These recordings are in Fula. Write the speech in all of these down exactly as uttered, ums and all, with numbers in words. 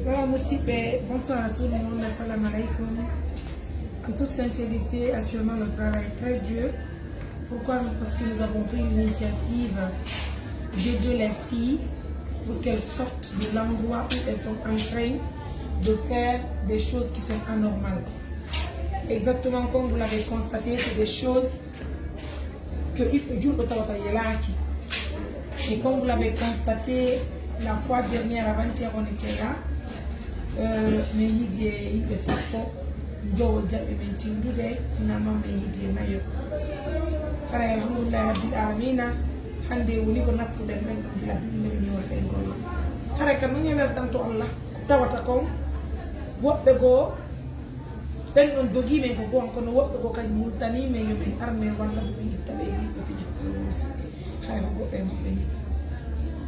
Voilà, musiɓɓe, bonsoir à tout le monde, assalamu alaikum. En toute sincérité, actuellement, le travail est très dur. Pourquoi? Parce que nous avons pris l'initiative d'aider les filles pour qu'elles sortent de l'endroit où elles sont en train de faire des choses qui sont anormales. Exactement comme vous l'avez constaté, c'est des choses que ɓiɗɗo julɗo tawata yelaaki. Et comme vous l'avez constaté, la fois dernière, avant-hier, on était là. Euh, min yiidi e yimɓe sappo, njowo jaɓi min tindude, finalement min yiidi e nayo. Haray alhamdulillahi rabbil alamina, hannde woni ko nattuɗen ɓen ɗon gila bimɓe ɓe ñoore ɗen golla. Haray kam min e weltanto Allah, ko tawata kon woɓɓe goo ɓen ɗon dogii men ko goon, kono woɓɓe goo kañ multanii men yo min ar min wallu ɓe, min itta ɓe e yimɓe piiji ko ɗum musiɓɓe. Haray ko goɗɗo e maɓɓe nii.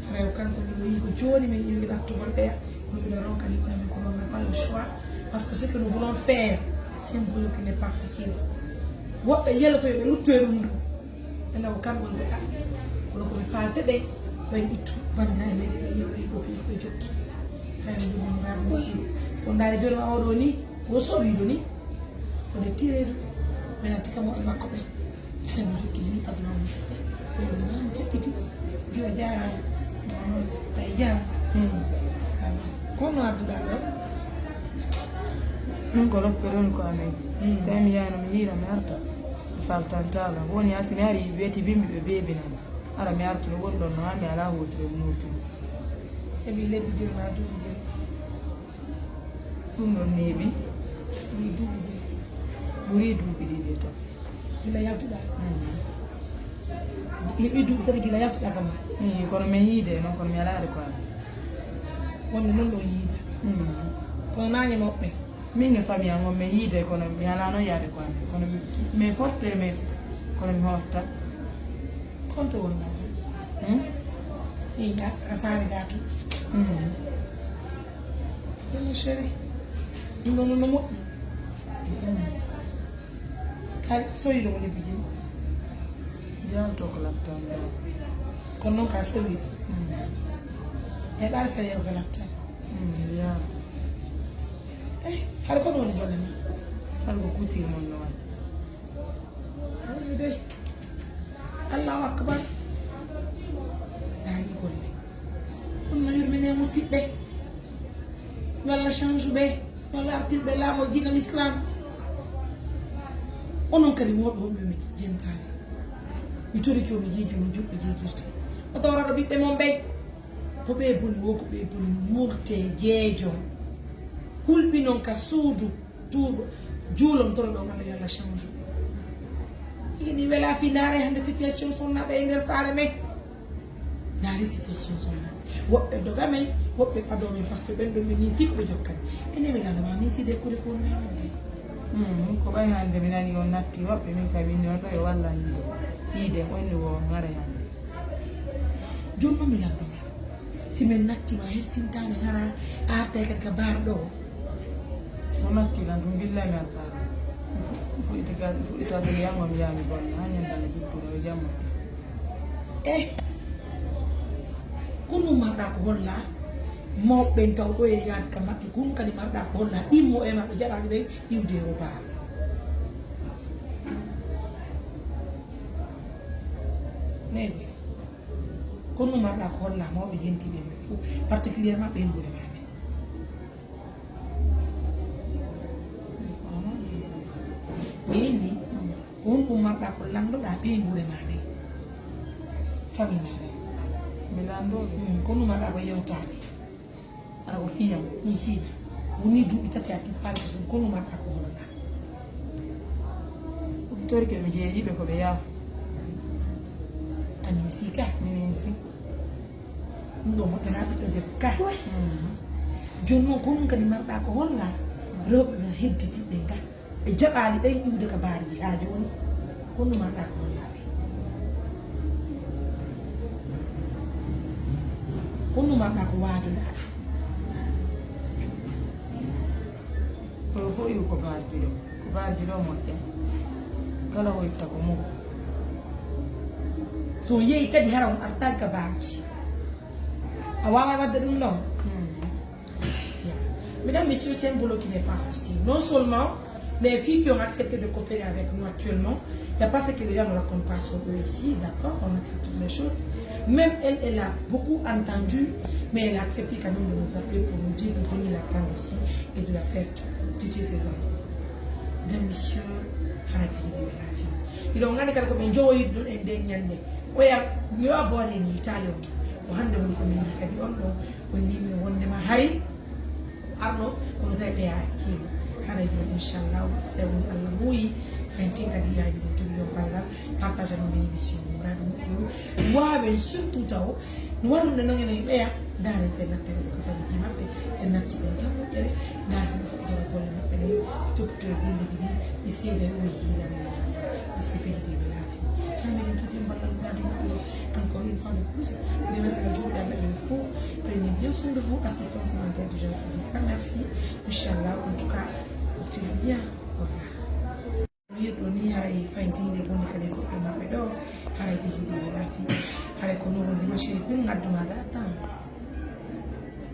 Haray ko kanko nii mo yii ko jooni min iwi nattugol ɓeya, kono mbiɗa ronka nii wona min ko ɗon n'a pas le choix, parce que ce que nous voulons faire, c'est un boulot qui n'est pas facile. Woɓɓe yeloto yo ɓe lutto e ɗum ɗoo. Ɓe ndaw kam on goɗɗa. Kono ko mi faalta ɓe, ɓen ittu banndiraaɓe meɗen ɓe ñoori ɗo ɓe ɓe jokki. Hay no ɗum raɓi. So ndaari jooni ma oɗo nii, ko soɓiiɗo nii. Woni tireeɗo. Mi yalti kam o e makko ɓe. Hay mo jokki nii aduna o musiɓɓe. Ko yo ñaam feƴƴiti. Giwa jaaraama. Tawi jaam. Hmm. Amin. Kono arduɗaa ɗo? Min ko loppe ɗon ko amen. Hmm. Tawi mi yaano mi hiira mi arta. Mi faltantaala. Woni haa si mi ari weeti bimbi ɓe beebinam. Hara mi artuno woni ɗon no haa mi alaa huutude mi nurtuno. Heɓi lebbi joy ma duuɓi joy. Ɗum ɗon neeɓi. Heɓi duuɓi joy. Ɓurii duuɓi ɗiɗi tan. Gila yaltuɗaa? Mm. Heɓi duuɓi tati gila yaltuɗaa kam. Ii, kono min yiide noon, kono mi alaa de ko am. Wonde noon ɗo yiida. Mm. Kono naañe moɓɓe. Min e famille am on, min yiide, kono mi alaa noon yaade ko am. Kono mi, mi fotte, mi, kono mi hotta. Konto wonɗaa kay? Hmm? Ii, ga, a saare ga to. Mm. Ɗum no chéri. Ɗum ɗo no moƴƴi. Mm. Kay, soyiɗo mo lebbi jin. Jaalto ko lattan ɗo. Kono noon ka sowiɗo. Mm. E ɓaade fere ko lattan. Mm, ya. Eh, hara ko ɗum woni golle ma? Hara ko kuutir mon no waɗi. Oyo dey. Allahu akbar. Daari golle. Ɗum no yurmine musiɓɓe. Yo Allah change ɓe. Yo Allah artir ɓe laamol diina l'islam. Onon kadi wonɓe wonɓe mi jentaade. Mi torike o mi jeeji mo juɗɗo jeejirte. O tawraɗo ɓiɓɓe mon ɓe. Ko ɓe boni wo, ko ɓe boni murte jeejo. Hulɓinon ka suudu. Tuuba, juulon toro ɗon Allah yo Allah change. Ini wela fi ndaare hannde situation sonnaaɓe e nder saare men. Ndaare situation sonnaaɓe. Woɓɓe doga men, woɓɓe ɓado men, parce que ɓen ɗon ɓe nii si ko ɓe jokkani. Ene mi nana ma nii si de kuuɗe ko wonde hannde. Hmm, ko ɓay hannde mi nani on natti woɓɓe min kay min non ɗo e walla yiide. Yiide on ni wo ngara hannde. Jooni non mi lanndo ma. Si min natti ma hersintaani hara a artay kadi ka baar ɗo. So natti lan tun billahi mi artaani. Mi fu-, mi fuɗɗiti ga-, mi fuɗɗitaade mi yaha mi yaha mi golle. Haa ñande Allah jippude o jamma. Eh, ko ɗum marɗa ko holla mawɓe ɓen taw ɗo e yaade ka maɓɓe, ko ɗum kadi marɗa ko holla ɗimmo e maɓɓe jaɓaaki ɓe iwde e o baar. Neeɓe. Ko ɗum marɗa ko holla mawɓe jentiiɓe ɓe fof, particulièrement ɓen gure ma ɓe. Ɓen ni, ko honɗum marɗa ko landoɗa ɓen gure ma ɓe? Famille ma ɓe. Mi landoɓe. Hmm, ko honɗum marɗa ko yewtaɓe? Aɗa ko fiya? Mi fiya. Woni duuɓi tati a tippaali ka suudu, ko honɗum marɗa ko holla? Ɗum torike mi jeeɗiɓe ko ɓe yaafo. A ninsi ka? Mi ninsi. Ɗum ɗo moƴƴanaa ɓiɗɗo debbo ka. Mm. Jooni noon, ko honɗum kadi marɗa ko holla rewɓe ɓe hedditiiɓe nga? Ɓe jaɓaali ɓen iwde ka baarji haa jooni. Ko honɗum marɗa ko holla ɓe? Ko honɗum marɗa ko waajoɗaa ɓe? Ko fof iwi ko baarji ɗo. Ko baarji ɗo moƴƴa. Kala hoytta ko mum. So yehi kadi hara on artaali ka baarji. A waaway waɗde ɗum ɗon? Hmm. Ya. Mesdames, messieurs, c'est un boulot qui n'est pas facile. Non seulement les filles qui ont accepté de coopérer avec nous actuellement, il n'y a pas ce que les gens ne racontent pas sur eux ici, d'accord, on accepte toutes les choses. Même elle, elle a beaucoup entendu, mais elle a accepté quand même de nous appeler pour nous dire de venir la prendre ici et de la faire quitter ces endroits. Mesdames, messieurs, hara bigidi wala fi. Iɗo ngandi kadi ko ɓe jowoyit ɗon e nden ñande. Oya, yo a boore ni Italie on. O hande woni ko min yi kadi on ɗon. O ni mi wonde ma hari. Ko arno, kono tawi ɓe accima. Haray joni, inchallah, so tawi woni Allah muuyi, fentin kadi yaji ɗum tigi yo ballal, partage no ɓe yiɗi si murade moƴƴuru. Wawen surtout taw, no waɗude noon ene ɓeya, ndaaren se natta ɓe ɗo ka famille maɓɓe, se natti ɓe jam moƴƴere, ndaaren ɓe fof jara golle maɓɓe ɗe, ɓe toppito e golleji ɗi, ɓe seeda e oye hiila mo yaama. Parce que pays ɗi wela fi. Hara meɗen tigi ballal ndaade moƴƴuru. Encore une fois de plus, ndemen kala juuɓe Allah ɓe fof, prenez bien soin de vous, assistance humanitaire déjà, je vous dis grand merci. Inchallah, en tout cas, portez-vous bien. Au revoir. No yiɗɗo ni haray fayntinde bonde kala e goɗɗo maɓɓe ɗo, haray ɓe yiɗi wala fi. Haray ko noon woni ma chérie, ko ngaddu maga tan.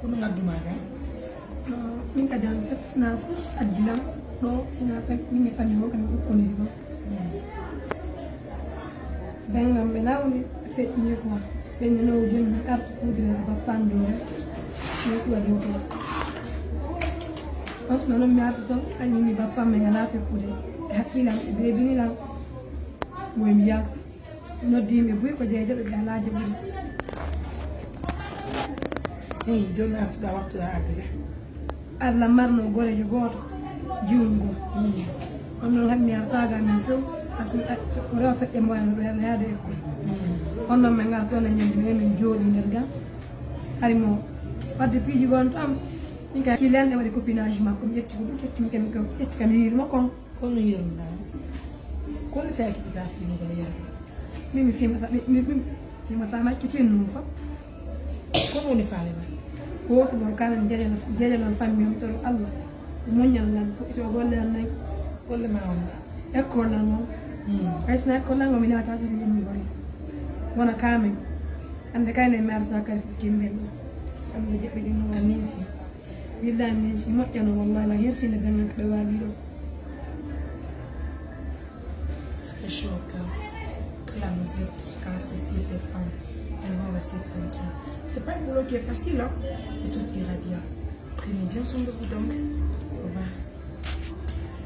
Ko no ngaddu maga? Min kadi an fof sina fof addilam ɗo, sina min e famille o kam ɓe koniri ɗo. Bengam ɓe nawni feƴƴini quoi. Ɓe nanowo joni arti kudre bappan dore. Ni ɗuwa ɗo ko. On suma noon mi arti toon, kañum ni bappan men ala fekkude. Hakkillam ɓe bebini lan. Moy mi yaltu. Noddi yimɓe buy ko jeeje ɓe alaaji ɓuri. Eyi, jooni artuɗa wattuɗa arde ga. Allah marno gorejo gooto, jiwmi goo. On noon hannde mi artaaga min few, parce que o rewa feɗɗe mo wano ɗo heen yaade école. On noon min ngarta ɗoon e ñande mi min jooɗi nder ga. Hari mo wadde piiji goo tan, min ka ci lende waɗi copinage makko, mi ƴetti ko ɗum ƴetti mi kam ƴetti kam yiiri makko on. Kono yirndaama. Kono si a kiɗi ka fimugol yerɓe. Min mi fimata, min, min, min fimata makkitin num fa. Kono woni faale ma? Ko woto ɗon kamen jeejalan, jeejalan fammi on toon Allah. Moññal ngal fof ito golle an nayi. Golle ma on ɗa? École lan noon. Hmm. Kay sina école lan o mi newata so mi yimmi golle. Wona kamen. Ande kay ne mi arata kay fof kimben ɗo. Kamɓe jeɓɓe ɗin noon. Amin si. Billahi min si moƴƴano wallahi lan hersinde benen ko ɓe wawi ɗo. Ça fait chaud au cœur que la musette a assisté ces femmes. Elles vont rester tranquilles. C'est pas un boulot qui est facile, hein? Et tout ira bien. Prenez bien soin de vous donc.